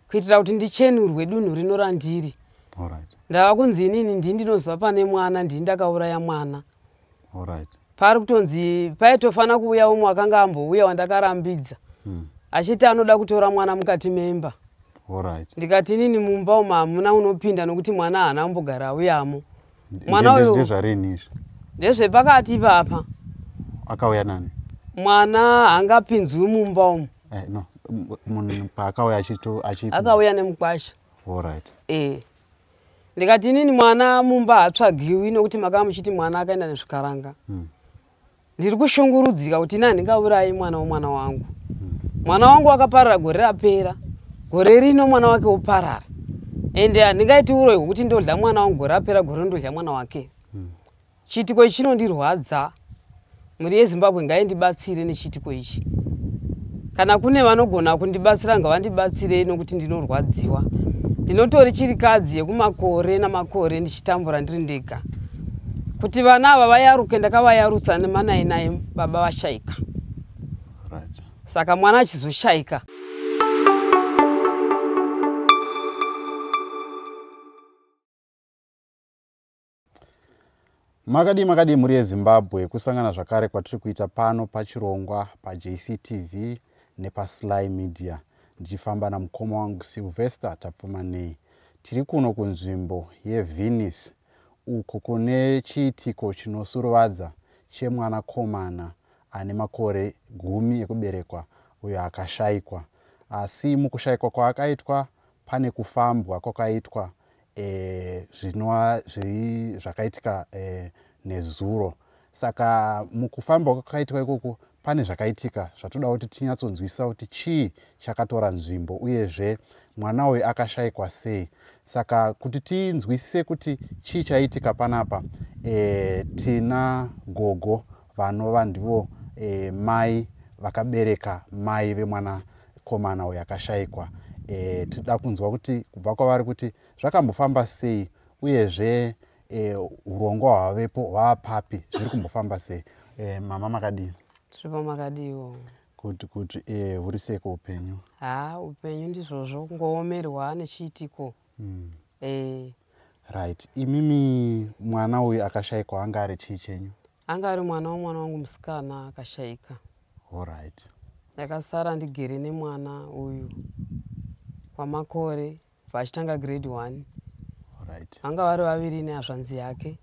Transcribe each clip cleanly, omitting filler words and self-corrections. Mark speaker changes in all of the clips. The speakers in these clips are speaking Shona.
Speaker 1: Kuitira kuti ndichenurwe dunhu rino randiri.
Speaker 2: Alright.
Speaker 1: Ndava kunzi inini ndini ndinoziva pane mwana, ndini ndakauraya mwana.
Speaker 2: Alright.
Speaker 1: Pari kutonzi paitofanira kuuya umwe akanga ambouya wandakarambidza. Achiti anoda kutora mwana mukati memba.
Speaker 2: Alright.
Speaker 1: Ndikati inini mumba umu hamuna unopinda nokuti mwana haana kumbogara auyamo. Mwana uyu
Speaker 2: Ndezvarini izvi?
Speaker 1: Ndezvepakati ipapa.
Speaker 2: Akauya nani?
Speaker 1: Mwana haangapinzwi mumba umu.
Speaker 2: No, munhu paakauya
Speaker 1: Akauya nemukwasha.
Speaker 2: Alright.
Speaker 1: Ndikati inini mwana mumba haatsvagiwi nokuti makanga muchiti mwana akaenda nezvikaranga. Ndiri kushungurudzika kuti ini handingaurayi mwana womwana wangu. Mwana wangu akaparara gore rapera. Gore rino mwana wake woparara. Ende handingaiti uroyi hwekuti ndodya mwana wangu gore rapera, gore rino ndodya mwana wake. Chiitiko ichi chinondirwadza. Mhuri yeZimbabwe ngaindibatsire nechiitiko ichi. Kana kune vanogona kundibatsira ngavandibatsire nokuti ndinorwadziwa. Ndinotori chirikadzi yekumakore namakore ndichitambura ndiri ndega. Kuti vana ava vayaruke ndakavayarutsa nemanainai baba vashaika.
Speaker 2: Right.
Speaker 1: Saka mwana achizoshaika.
Speaker 2: Makadii makadii mhuri yeZimbabwe, kusangana zvakare kwatiri kuita pano pachirongwa paJCTV nepaSly Media. Ndichifamba namukoma wangu Sylvester Tapfumanei. Tiri kuno kunzvimbo yeVenice uko kune chiitiko chinosuruvadza chemwanakomana ane makore 10 ekuberekwa uyo akashaikwa. Asi mukushaikwa kwaakaitwa pane kufambwa kwakaitwa zvakaitika nezuro. Saka mukufamba kwakaitwa ikoko pane zvakaitika zvatoda kuti tinyatsonzwisisa kuti chii chakatora nzvimbo uyezve mwana uyu akashaikwa sei. Saka kuti tinzwisise kuti chii chaitika panapa, tina gogo vanova ndivo mai vakabereka mai vemwanakomana uyu akashaikwa. Tinoda kunzwa kuti kubva kwavari kuti zvakambofamba sei uyezve urongwa hwavepo hwava papi, zviri kumbofamba sei. Mama makadii?
Speaker 1: Tiripo, makadiwo?
Speaker 2: Kuti huri seiko upenyu?
Speaker 1: Ha, upenyu ndizvozvo, kungoomerwa nechiitiko.
Speaker 2: Right. Imimi mwana uyu akashaikwa anga ari chii chenyu?
Speaker 1: Anga ari mwana womwana wangu musikana akashaika.
Speaker 2: Alright.
Speaker 1: Ndakasara ndigere nemwana uyu kwamakore vachitanga grade 1.
Speaker 2: Alright.
Speaker 1: Vanga vari vaviri nehazvanzi yake.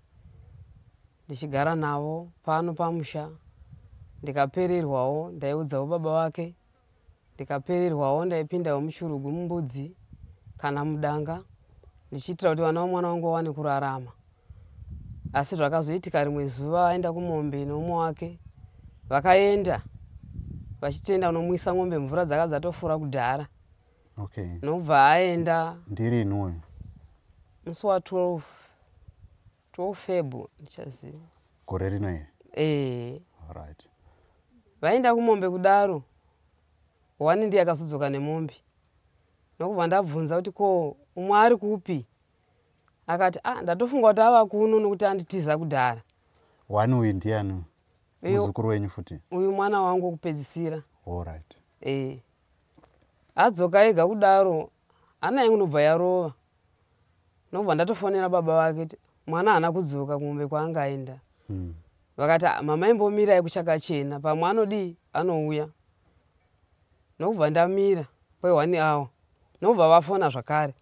Speaker 1: Ndichigara navo pano pamusha. Ndikapererwawo, ndaiudzawo baba vake. Ndikapererwawo, ndaipindawo muchirugu mumbudzi kana mudanga ndichiitira kuti vana vomwana wangu vawane kurarama. Asi zvakazoitika rimwe zuva aenda kumombe neumwe wake, vakaenda vachitoenda kunomwisa mombe, mvura dzaka dzatofura kudhara.
Speaker 2: Okay.
Speaker 1: Nobva aenda.
Speaker 2: Ndirini uyu?
Speaker 1: Musi wa 12 Feb ndichaziva.
Speaker 2: Gore rino iri? Alright.
Speaker 1: Vaenda kumombe kudaro, wani ndiye akazodzoka nemombe. Nokubva ndabvunza kuti ko umwe ari kupi? Akati ndatofunga kuti ava kuno nokuti anditiza kudhara.
Speaker 2: Wani uyu ndiani? Muzukuru wenyu futi?
Speaker 1: Uyu mwana wangu wokupedzisira.
Speaker 2: Alright.
Speaker 1: Adzoka ega kudaro, hana yangu inobva yarova. Nobva ndatofonera baba vake kuti mwana haana kudzoka kumombe kwaanga aenda. Vakati mama imbomirai kuchakachena, pamwe anodii anouya. Nokubva ndamira kwe 1 hour. Nobva vafona zvakare.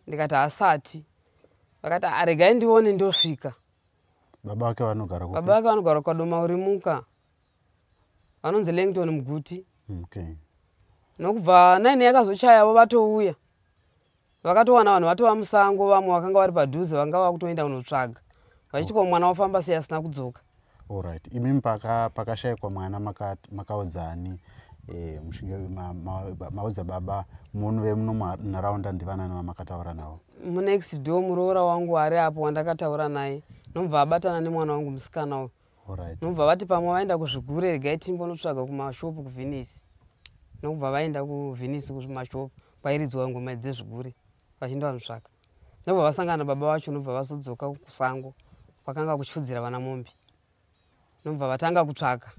Speaker 1: Ndikati haasati. Vakati regai ndione ndosvika.
Speaker 2: Baba vake vanogara kupi?
Speaker 1: Baba vake vanogara kwaDoma Urimuka. Vanonzi Langton Muguti.
Speaker 2: Okay.
Speaker 1: Nokubva 9 yakazochayavo vatouya. Vakatowana vanhu vatova musango, vamwe vakanga vari padhuze vanga vakutoenda kunotsvaga. Vachiti ko mwana wafamba sei asina kudzoka.
Speaker 2: Alright. Imimi pakashaikwa mwana makaudzani, mushinge maudza baba munhu vemuno munharaunda ndivanani vamakataura navo?
Speaker 1: Munext door muroora wangu ari apo wandakataura naye. Nobva abatana nemwana wangu musikana uyu.
Speaker 2: Alright.
Speaker 1: Nobva vati pamwe vaenda kuzvigure, regai timbonotsvaga kumashopu kuVenice. Nobva vaenda kuVenice kumashopu kwairidzwa ngoma dzezvigure vachindonotsvaka. Nobva vasangana baba vacho, nobva vazodzoka kusango kwakanga kuchifudzira vana mombe. Nobva vatanga kutsvaka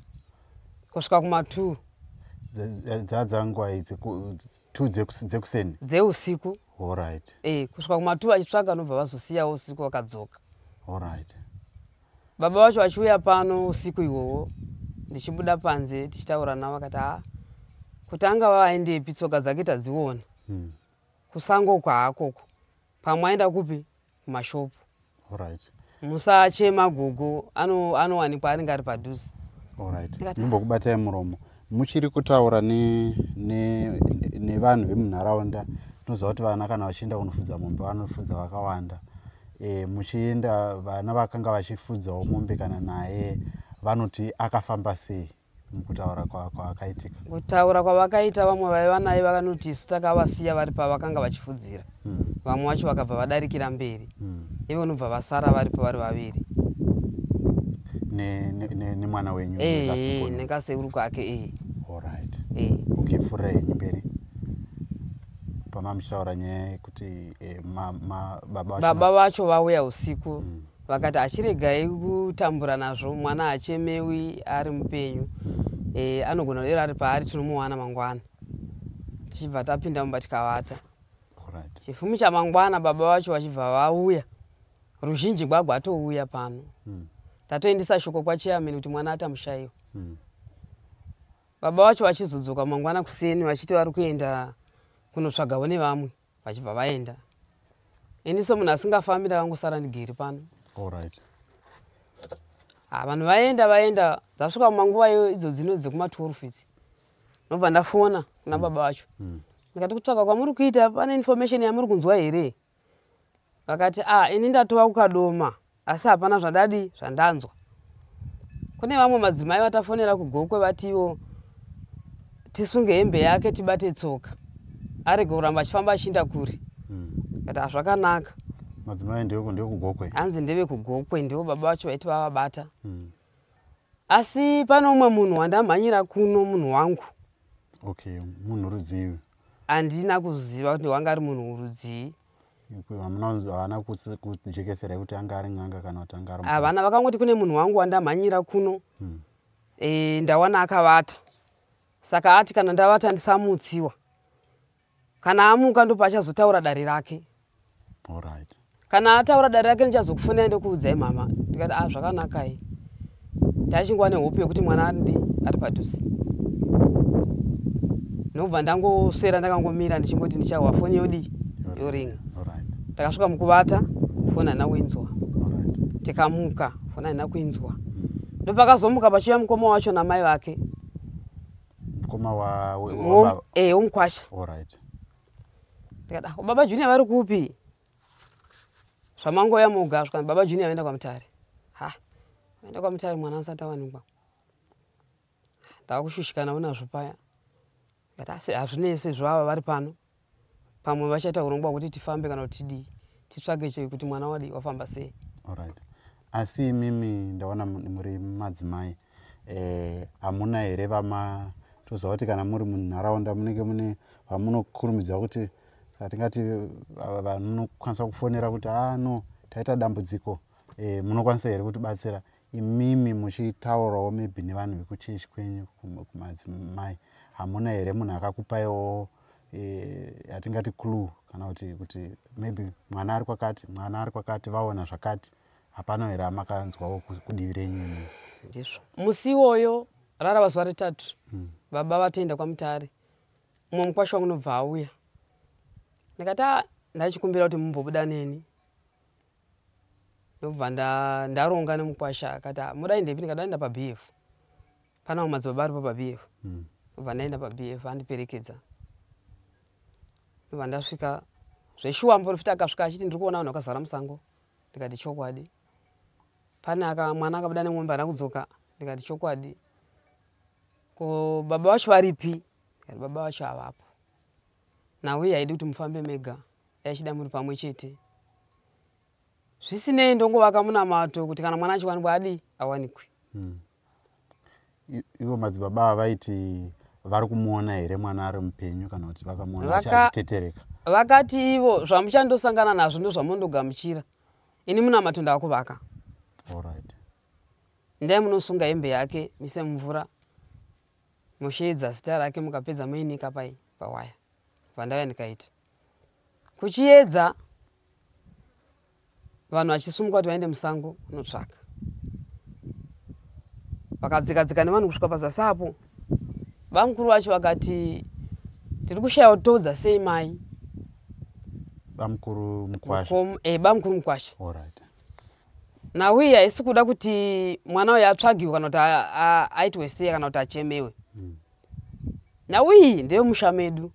Speaker 1: kusvika kuma 2.
Speaker 2: Dzadza nguva idzi 2 dzekuseni?
Speaker 1: Dzeusiku.
Speaker 2: Alright.
Speaker 1: Kusvika kuma2 vachitsvaga, nobva vazosiyawo usiku vakadzoka.
Speaker 2: Alright.
Speaker 1: Baba vacho vachiuya pano usiku ihwohwo, ndichibuda panze tichitaura navo, vakati ha, kuti angava vaendepi, tsoka dzake tadziona. Kusango uko haakoko, pamwe aenda kupi, kumashopu.
Speaker 2: Alright.
Speaker 1: Musachema gogo, anowanikwa anenge ari padhuze.
Speaker 2: Alright.
Speaker 1: Ndikati,
Speaker 2: Ndimbokubatai muromo. Muchiri kutaura nevanhu vemunharaunda. Tinoziva kuti vana kana vachienda kunofudza mombe vanofudza vakawanda. Muchienda vana vakanga vachifudzawo mombe kana naye, vanoti akafamba sei mukutaura kwaakaitika?
Speaker 1: Kutaura kwavakaita, vamwe vaiva naye vakanoti isu takavasiya vari pavakanga vachifudzira. Vamwe vacho vakabva vadarikira mberi. Ivo nobva vasara varipo vari vaviri.
Speaker 2: Nemwana wenyu? Nekasekuru?
Speaker 1: Nekasekuru kake.
Speaker 2: Alright.
Speaker 1: Eh.
Speaker 2: Okay, pfuurirai henyu mberi pama muchitaura nyaya yekuti baba vacho.
Speaker 1: Baba vacho vauya usiku. Vakati achiregai kutambura nazvo, mwana hachemewi ari mupenyu. Anogona kudero ari paari, tinomuwana mangwana. Tichibva tapinda mumba tikavata.
Speaker 2: Alright.
Speaker 1: Chifumi chamangwana baba vacho vachibva vauya, ruzhinji gwagwatouya pano. Tatoendesa shoko kwachairman kuti mwana atamushayiwa. Baba vacho vachizodzoka mangwana kuseni vachiti vari kuenda kunotsvagawo nevamwe, vachibva vaenda. Ini semunhu asingafambi ndakangosara ndigere pano.
Speaker 2: Alright.
Speaker 1: Ha, vanhu vaenda vaenda, dzasvika mumanguva iyo idzo dzino dzekuma12 idzi, ndobva ndafona kuna baba vacho. Ndikati, kutsvaga kwamuri kuita, pane information yamuri kunzwa here? Vakati, a, ini ndatova kuKadoma, asi hapana zvadadi zvandanzwa. Kune vamwe madzimai vatafonera kuGokwe, vatiwo tisunge hembe yake, tibate tsoka, arege kuramba achifamba achiinda kure. Kati hazvakanaka.
Speaker 2: Madzimai ndekugokwe?
Speaker 1: Hanzi ndevekuGokwe, ndivo baba vacho vaiti vavabata. Asi pane umwe munhu wandamhanyira kuno, munhu wangu.
Speaker 2: Okay, munhu rudzii?
Speaker 1: Handina kuziva kuti wanga ari munhu rudzii.
Speaker 2: Havana kujekesera kuti anga ari n'anga kana kuti anga ari?
Speaker 1: Havana, vakangoti kune munhu wangu wandamhanyira kuno. Ndawana akavata, saka ati kana ndavata ndisamutsiwa, kana amuka ndopa achazotaura dare rake.
Speaker 2: Alright.
Speaker 1: Kana ataura dare rake ndichazokufonai ndokuudzai mama. Ndikati, a, zvakanakai. Tachingova nehope yekuti mwana adi ari padhuze, nobva ndangoswera ndakangomira ndichingoti ndichahwa foni yodii, yoringa.
Speaker 2: Alright.
Speaker 1: Takasvika mukuvata, foni haina kuinzwa.
Speaker 2: Alright.
Speaker 1: Tikamuka, foni haina kuinzwa. Ndopakazomuka pachiuya mukoma wacho namai vake.
Speaker 2: Mukoma wa
Speaker 1: Womukwasha.
Speaker 2: Alright.
Speaker 1: Ndikati, "Ah, baba Junior vari kupi zvamangoya moga?" Svika baba Junior vaenda kwaMutare. Ha, vaenda kwaMutare, mwana asati awanikwa. Ndava kushushikanawo nazvo paya. Ndikati, asi hazvinei, sezvo ava vari pano, pamwe vachaita urongwa hwekuti tifambe kana kuti tidii, titsvage che kuti mwana wadi wafamba sei.
Speaker 2: Alright. Asi imimi ndaona muri madzimai, hamuna here vama toziva kuti kana muri munharaunda munenge mune vamunokurumidza kuti atingati vanokwanisa kufonera kuti, a, no, taita dambudziko, munokwanisa here kutibatsira? Imimi muchitaurawo maybe nevanhu vekuchechi kwenyu, kumadzimai, hamuna here munhu akakupaiwo yatingati clue kana kuti maybe mwana ari kwakati, mwana ari kwakati, vaona zvakati? Hapana here amakanzwawo kudivi renyu imimi?
Speaker 1: Ndizvo, musi iwoyo rarava zuva retatu. Baba vatoenda kwaMutare, mumwe mukwasha wangu unobva auya. Ndikati, a, ndachikumbira kuti mumbobuda neni. Ndobva ndaronga nemukwasha. Akati, "Ah, muda endepi?" Ndikati, ndaenda paBF, pana vamwe madzibaba aripo paBF. Ndobva ndaenda paBF, andiperekedza. Ndobva ndasvika zveshuwa, muprofita akasvika achiti, ndiri kuona vanhu vakazara musango. Ndikati, chokwadi, pane aka mwana akabuda nemombe haana kudzoka. Ndikati, chokwadi. Ko baba vacho varipi? Ndikati, baba vacho havapo. Nhau iyi haidi kuti mufambe mega, yachida muri pamwe chete. Zvisinei, ndongovaka munamato kuti kana mwana achiwanikwa adii, awanikwe.
Speaker 2: Ivo madzibaba ava vaiti vari kumuona here mwana ari mupenyu, kana kuti vakamuona achitetereka?
Speaker 1: Vakati ivo, zvamuchandosangana nazvo ndozvamondogamuchira, ini munamato ndakuvaka.
Speaker 2: Alright.
Speaker 1: Ndai munosunga hembe yake, mise mumvura, musheedza zita rake, mukapedza moinika pai pawaya. Vandauya ndikaita kuchiedza, vanhu vachisumuka kuti vaende musango kunotsvaka. Vakadzika-dzika nevanhu kusvika pazasi apo. Bamukuru vacho vakati tiri kushaya kuti toudza sei mai.
Speaker 2: Bamukuru mukwasha.
Speaker 1: Bamukuru mukwasha.
Speaker 2: Alright.
Speaker 1: Nhau iyi haisi kuda kuti mwana uyu atsvagiwe kana kuti aitwe sei kana kuti achemewe. Nhau iyi ndeyemusha medu.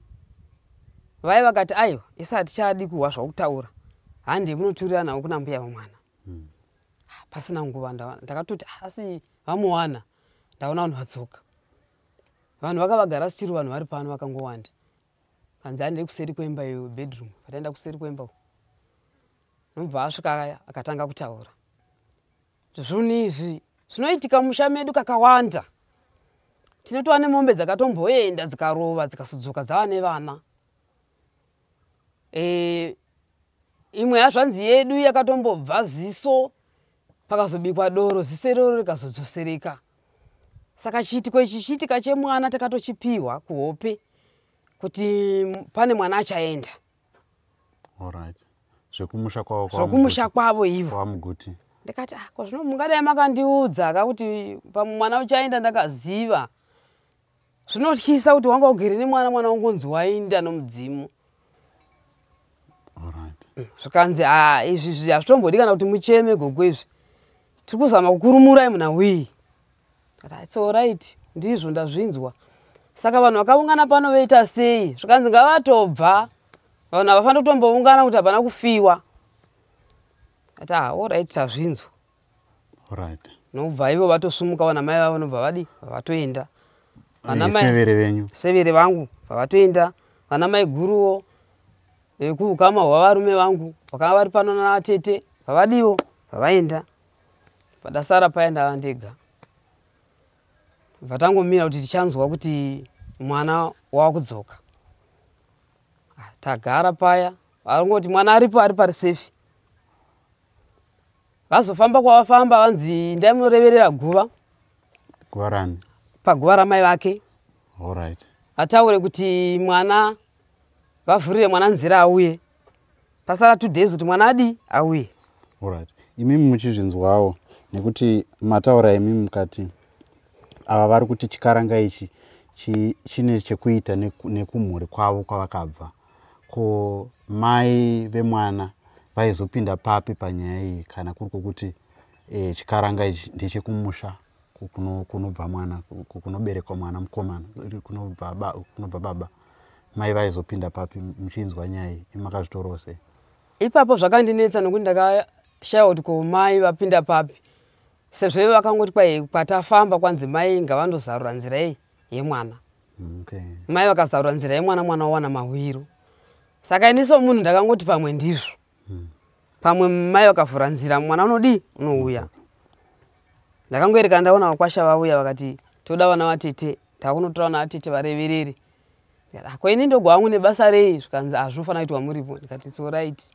Speaker 1: Vai vakati aiwa, isu hatichadi kuhwa zvakutaura, handi munoturira nhau kuna mbuya vemwana. Pasina nguva ndakatoti asi vamuwana, ndaona vanhu vadzoka. Vanhu vakavagara sitiri, vanhu vari pano vakangowanda. Kanzi handei kuseri kwemba iyo, bedroom. Pataenda kuseri kwemba uko, nobva asvika akatanga kutaura. Zvinhu izvi zvinoitika musha medu kakawanda. Tinotova nemombe dzakatomboenda dzikarova dzikasudzuka dzava nevana. Imwe hazvanzi yedu yakatombobva ziso, pakazobikwa doro, ziso iroro rikazodzosereka. Saka chiitiko ichi chiitika chemwana takatochipiwa kuhope kuti pane mwana achaenda.
Speaker 2: Alright. Zvekumusha kwavo.
Speaker 1: Zvokumusha kwavo ivo.
Speaker 2: KwaMuguti.
Speaker 1: Ndikati ah, ko zvino mungadai makandiudza ka kuti pamwe mwana uchaenda ndakaziva. Zvinotyisa kuti wanga ugere nemwana, mwana wangonzi waenda nomudzimu.
Speaker 2: Alright.
Speaker 1: Zvikanzi ah, izvi hazvitombodi kana kuti mucheme gogo, izvi tiri kuzama kukurumurai munhau iyi. It's alright, ndizvo ndazvinzwa. Saka vanhu vakaungana pano voita sei? Zvikanzi ngavatobva, vanhu havafaniri kutomboungana kuti hapana kufiwa. Ati ah, alright, tazvinzwa.
Speaker 2: Alright.
Speaker 1: Nobva ivo vatosumuka, vana mai vavo nobva vadi vatoenda. Vana mai
Speaker 2: Severe venyu.
Speaker 1: Severe vangu vavatoenda. Vana mai guruwo vekuukama hwavarume vangu vakanga vari pano natete vavadiwo vavaenda. Padasara paya ndava ndega. Vatangomira kuti tichanzwa kuti mwana wava kudzoka. Tagara paya, varongoti mwana aripo, ari pari safe. Vazofamba kwavafamba, vanzi ndai munoreverera guva.
Speaker 2: Guva rani?
Speaker 1: Paguva ramai vake.
Speaker 2: Alright.
Speaker 1: Vataure kuti mwana vavhurire mwana nzira auye. Pasara 2 days kuti mwana adi auye.
Speaker 2: Alright. Imimi muchizvinzwawo, nekuti mataura imimi mukati ava vari kuti chikaranga ichi chine chekuita nekumhuri kwavo kwavakabva, ko mai vemwana vaizopinda papi panyaya iyi, kana kuri kwokuti chikaranga ichi ndechekumusha kunobva mwana, kunoberekwa mwana mukomana, kunobva baba, mai vaizopinda papi muchinzwa nyaya iyi? Imakazvitorawo sei?
Speaker 1: Ipapo zvakandinetsa nokuti ndakashayiwa kuti ko mai vapinda papi, sezvo vakangoti kwai kwatafamba kwanzi mai ngavandozarura nzira iyi yemwana. Mai vakazarura nzira yemwana, mwana wawana mawiro. Saka ini somunhu ndakangoti pamwe ndizvo, pamwe mai vakavhura nzira, mwana unodii, unouya. Ndakangoerekana ndaona vakwasha vauya, vakati toda vana vatete, takunotora vana vatete vareverere. Ndikati, ko ini ndogo wangu nebasa rei? Zvikanzi hazvinofanira kuitwa muripo. Ndikati it's alright.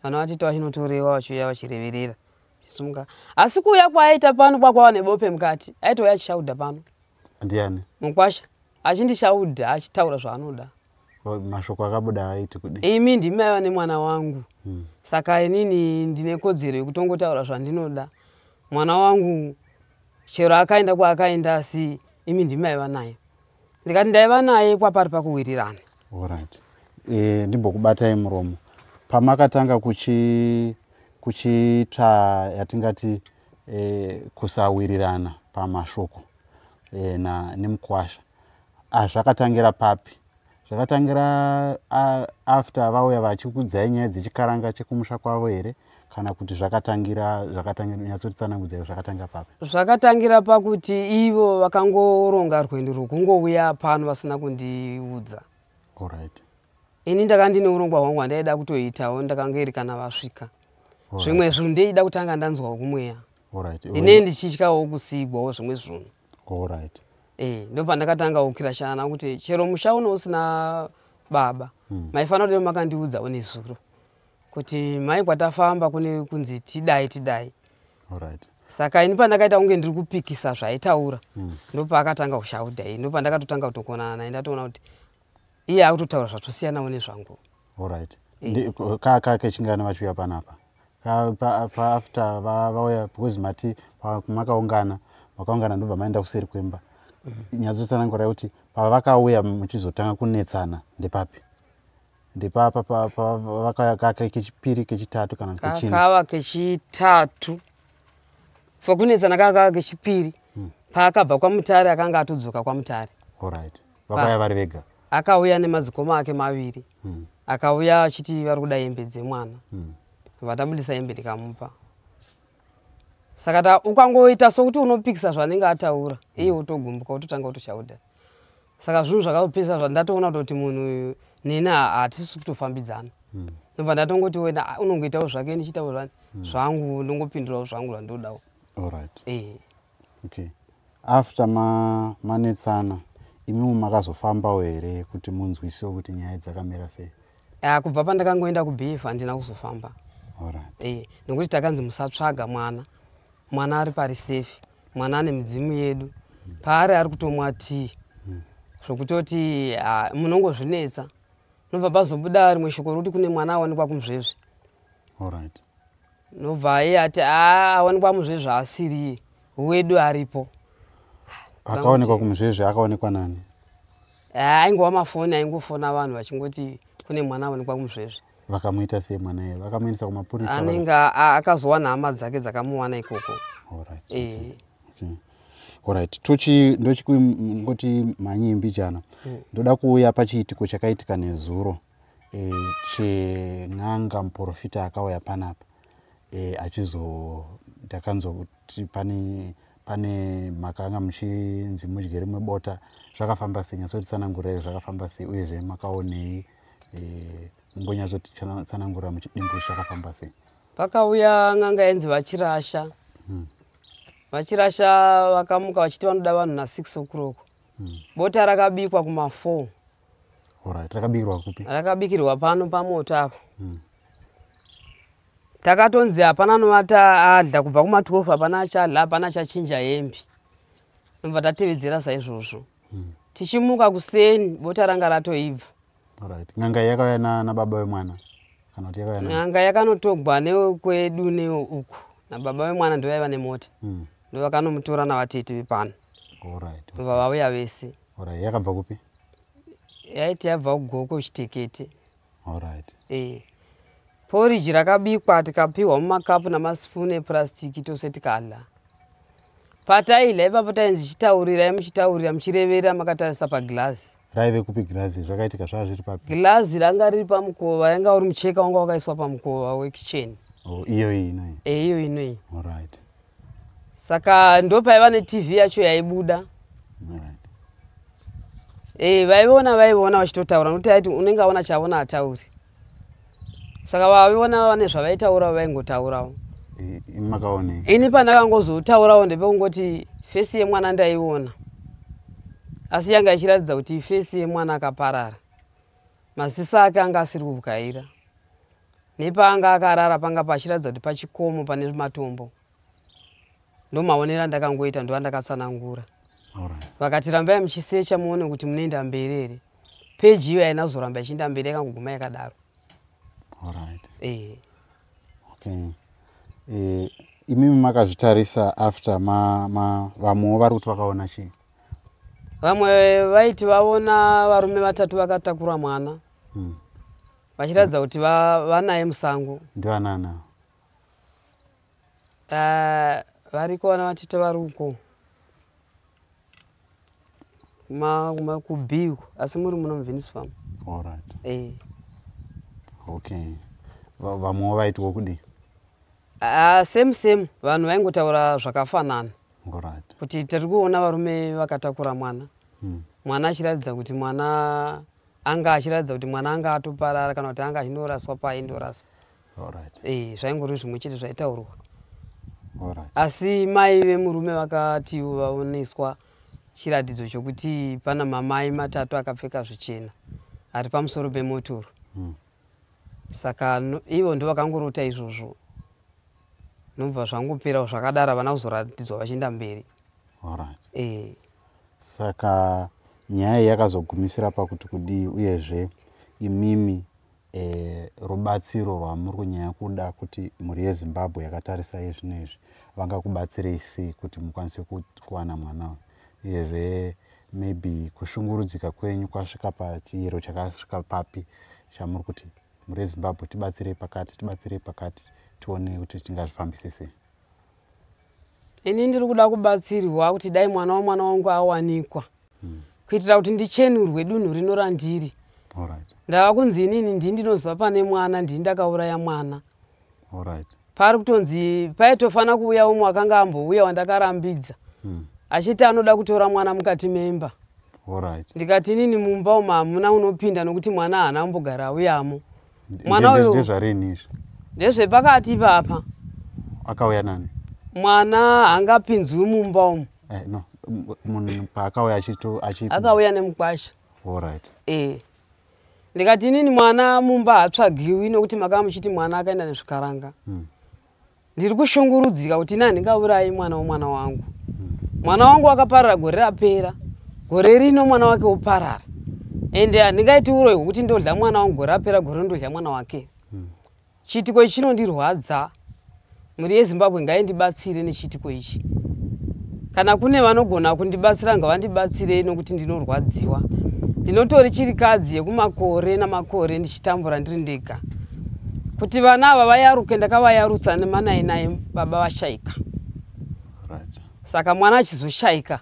Speaker 1: Vana vatete vachinotorewa, vachiuya vachireverera, chisumuka. Asi kuuya kwaaita pano kwakwava nebope mukati, aitouya achishaudha pano.
Speaker 2: Ndiani?
Speaker 1: Mukwasha, achindishaudha, achitaura zvaanoda.
Speaker 2: Mashoko akabuda aiti kudii?
Speaker 1: Imi ndimi maiva nemwana wangu, saka inini ndine kodzero yekutongotaura zvandinoda. Mwana wangu chero akaenda kwaakaenda, asi imi ndimi maiva naye. Ndikati ndaiva naye kwapari pakuwirirana.
Speaker 2: Alright. Ndimbokubatai muromo. Pamakatanga kuchitsva yatingati kusawirirana pamashoko nemukwasha, zvakatangira papi? Zvakatangira after vauya vachikudzai nyaya dzechikaranga chekumusha kwavo here, kana kuti zvakatangira, nyatsotitsanangudzai, zvakatangira papi?
Speaker 1: Zvakatangira pakuti ivo vakangoronga rwendo rwokungouya pano vasina kundiudza.
Speaker 2: Alright.
Speaker 1: Ini ndanga ndine urongwa hwangu hwandaida kutoitawo, ndakangeri kana vasvika. Zvimwe zvinhu ndeida kutanga ndanzwawo kumweya.
Speaker 2: Alright.
Speaker 1: Ndinee ndichityawo kusigwawo zvimwe zvinhu.
Speaker 2: Alright.
Speaker 1: Ndopandakatanga kukirashana kuti chero musha uno usina baba, maifanira kudai makandiudzawo nezuro kuti mai kwatafamba kune kunzi tidai tidai.
Speaker 2: Alright.
Speaker 1: Saka ini pandakaita kunge ndiri kupikisa zvaaitaura, ndopaakatanga kushaudha. Ini ndopandakatotanga kutokonana naye, ndatoona kuti Iye akutotaura zvatosiyanawo nezvangu.
Speaker 2: Alright. Ka kechingani vachiuya panapa? After vauya, because mati makaungana makaungana, ndobva maenda kuseri kwemba. Nyatsotsanangurai kuti pavakauya muchizotanga kunetsana ndepapi? Ndepapa vakauya kechipiri, kechitatu kana kechina?
Speaker 1: Kakava kechitatu fakunetsana, kakava kechipiri. Paakabva kwaMutare, akanga atodzoka kwaMutare.
Speaker 2: Alright, vakauya vari vega?
Speaker 1: Akauya nemadzikoma ake maviri. Akauya achiti vari kuda hembe dzemwana. Vatabudisa hembe, ndikamupa. Saka ukangoita sokuti unopikisa zvanenge ataura, iye wotogumbuka, wototanga kutoshaudha. Saka zvinhu zvakapisa zvandatoona kutoti munhu uyu neni hatisi kutofambidzana. Ndobva ndatongoti wena unongoitawo zvake, ndichiitawo zvangu, ndongopindurawo zvangu zvandodawo.
Speaker 2: Alright.
Speaker 1: Eh.
Speaker 2: Okay, after manetsana, imimi makazofambawo here kuti munzwisiwe kuti nyaya dzakamira sei?
Speaker 1: Ah, kubva pandakangoenda kuBF handina kuzofamba.
Speaker 2: Alright.
Speaker 1: Eh, nokuti takanzi musatsvaga mwana, mwana ari pari safe, mwana ane midzimu yedu paari, ari kutomwa tii, zvokutoti munongozvinetsa. Nobva pazobuda rimwe shoko rokuti kune mwana awanikwa kuMuzvezve.
Speaker 2: Alright.
Speaker 1: Nobva iye ati a awanikwa Muzvezve asiriye wedu, aripo.
Speaker 2: Akaonekwa kuMuzvezve akaonekwa nani?
Speaker 1: Ah, aingova mafoni, aingofona vanhu vachingoti kune mwana awanikwa kuMuzvezve.
Speaker 2: Vakamuita sei mwana iye? Vakamuendesa kumapurisa?
Speaker 1: Anenge akazowana hama dzake dzakamuwana ikoko.
Speaker 2: Alright.
Speaker 1: Eh.
Speaker 2: Okay. Alright, tochi ndochingoti mhanyii mbijana. Ndoda kuuya pachiitiko chakaitika nezuro chen'anga, muprofita akauya panapa achizo ndakanzwa kuti pane makanga muchinzi mudye rimwe bota. Zvakafamba sei? Nyatsotitsanangurai, zvakafamba sei, uyezve makaonei? Mungonyatsotitsanangurira muchidimbu zvakafamba sei.
Speaker 1: Pakauya n'anga yainzi VaChirasha. VaChirasha vakamuka vachiti vanoda vanhu na6 o'clock. Bota rakabikwa kuma4.
Speaker 2: Alright, rakabikirwa kupi?
Speaker 1: Rakabikirwa pano pamoto apa. Takatonzi hapana anovata adya kubva kuma12, hapana achadya, hapana achachinja hembe. Nobva tatevedzera saizvozvo. Tichimuka kuseni, bota ranga ratoibva.
Speaker 2: Alright, n'anga iyi yakauya nababa vemwana kana kuti yakauya
Speaker 1: N'anga yakanotogwa nekwedu neuku nababa vemwana, ndovaiva nemota. Ndovakanomutora navatete vepano.
Speaker 2: Alright.
Speaker 1: Ndobva vauya vese.
Speaker 2: Alright, yakabva kupi?
Speaker 1: Yaiti yabva kuGoko, Chitekete.
Speaker 2: Alright.
Speaker 1: E, poriji rakabikwa, tikapiwa mumakapu namasipunu epurasitiki, tose tikadya. Pataidya ipapo tainzi chitaurirai, muchitaurira muchireverera makatarisa pagirazi.
Speaker 2: Raive kupi girazi? Zvakaitika zvava zviri papi?
Speaker 1: Girazi ranga riri pamukova, yanga uri mucheka wanga wakaiswa pamukova wekicheni.
Speaker 2: Oh, iyo iyi inoyi?
Speaker 1: E, iyo inoyi.
Speaker 2: Alright.
Speaker 1: Saka ndopaiva neTV yacho yaibuda.
Speaker 2: Alright.
Speaker 1: E, vaiona vachitotaura, nokuti aiti unenge aona chaona atauri. Saka vaiona vane zvavaitaura, vaingotaurawo.
Speaker 2: Imi makaonei?
Speaker 1: Ini pandakangozotaurawo ndepekungoti face yemwana ndaiona, asi yanga ichiratidza kuti face yemwana akaparara, maziso ake anga asiri kubwaira, nepaanga akarara panga pachiratidza kuti pachikomo pane matombo. Ndo maonero andakangoita, ndo andakatsanangura.
Speaker 2: Alright.
Speaker 1: Vakati rambai muchisecha muone kuti munoenda mberi here. Peji iyo haina kuzoramba ichienda mberi, yakangoguma yakadaro.
Speaker 2: Alright.
Speaker 1: E.
Speaker 2: Okay. Imimi makazvitarisa after vamwewo vari kuti vakaona chii?
Speaker 1: Vamwe vaiti vaona varume vatatu vakatakura mwana, vachiratidza kuti vanaye musango.
Speaker 2: Ndivanana?
Speaker 1: Variko vana vatete vari uko kuB uko, asi muri muno muVenus Farm.
Speaker 2: Alright.
Speaker 1: E.
Speaker 2: Okay, vamwewo vaitiwo kudii?
Speaker 1: Ah, same same, vanhu vaingotaura zvakafanana.
Speaker 2: Alright.
Speaker 1: Kuti tiri kuona varume vakatakura mwana, mwana achiratidza kuti mwana anga achiratidza kuti mwana anga atoparara, kana kuti anga achindoraswa paaindoraswa.
Speaker 2: Alright.
Speaker 1: E, zvaingori zvimwe chete zvaitaurwa.
Speaker 2: Alright.
Speaker 1: Asi mai vemurume vakati vaoneswa chiratidzo chokuti pana mamai matatu akapfeka zvichena ari pamusoro pemotoro. Saka ivo ndo vakangorota izvozvo, nobva zvangopera zvakadaro, havana kuzoratidzwa vachienda mberi.
Speaker 2: Alright.
Speaker 1: E.
Speaker 2: Saka Nyaya iyi yakazogumisira pakuti kudii uyezve imimi e, rubatsiro rwamuri kunyanya kuda kuti mhuri yeZimbabwe yakatarisa izvino izvi vangakubatsirei sei kuti mukwanise kuwana mwana uyu, uyezve maybe kushungurudzika kwenyu kwasvika pachiyero chakasvika papi chamuri kuti mhuri yeZimbabwe tibatsirei pakati, tibatsirei pakati, tione kuti tingazvifambise sei?
Speaker 1: Ini ndiri kuda kubatsirwa kuti dai mwana wamwana wangu awanikwa kuitira kuti ndichenurwe dunhu rino randiri. Ndava kunzi inini ndii ndinoziva pane mwana, ndii ndakauraya mwana. Pari kutonzi paitofanira kuuya umwe akanga ambouya wandakarambidza achiti anoda kutora mwana mukati memba. Ndikati inini mumba umu hamuna unopinda nokuti mwana haana kumbogara auyamo. Mwana uyu
Speaker 2: Ndezvarini izvi?
Speaker 1: Ndezvepakati ipapa.
Speaker 2: Akauya nani?
Speaker 1: Mwana haangapinzwi mumba umu.
Speaker 2: No, munhu paakauya achito achi
Speaker 1: Akauya nemukwasha. E, ndikati inini mwana mumba haatsvagiwi nokuti makanga muchiti mwana akaenda nezvikaranga. Ndiri kushungurudzika kuti ini handingaurayi mwana womwana wangu. Mwana wangu akaparara gore rapera, gore rino mwana wake woparara, ende handingaiti uroyi hwekuti ndodya mwana wangu gore rapera, gore ndodya mwana wake. Chiitiko ichi chinondirwadza. Mhuri yeZimbabwe ngaindibatsire nechiitiko ichi. Kana kune vanogona kundibatsira ngavandibatsire nokuti ndinorwadziwa. Ndinotori chirikadzi yekumakore namakore ndichitambura ndiri ndega. Kuti vana ava vayaruke ndakavayarutsa nemanainai baba vashaika. Saka mwana achizoshaika.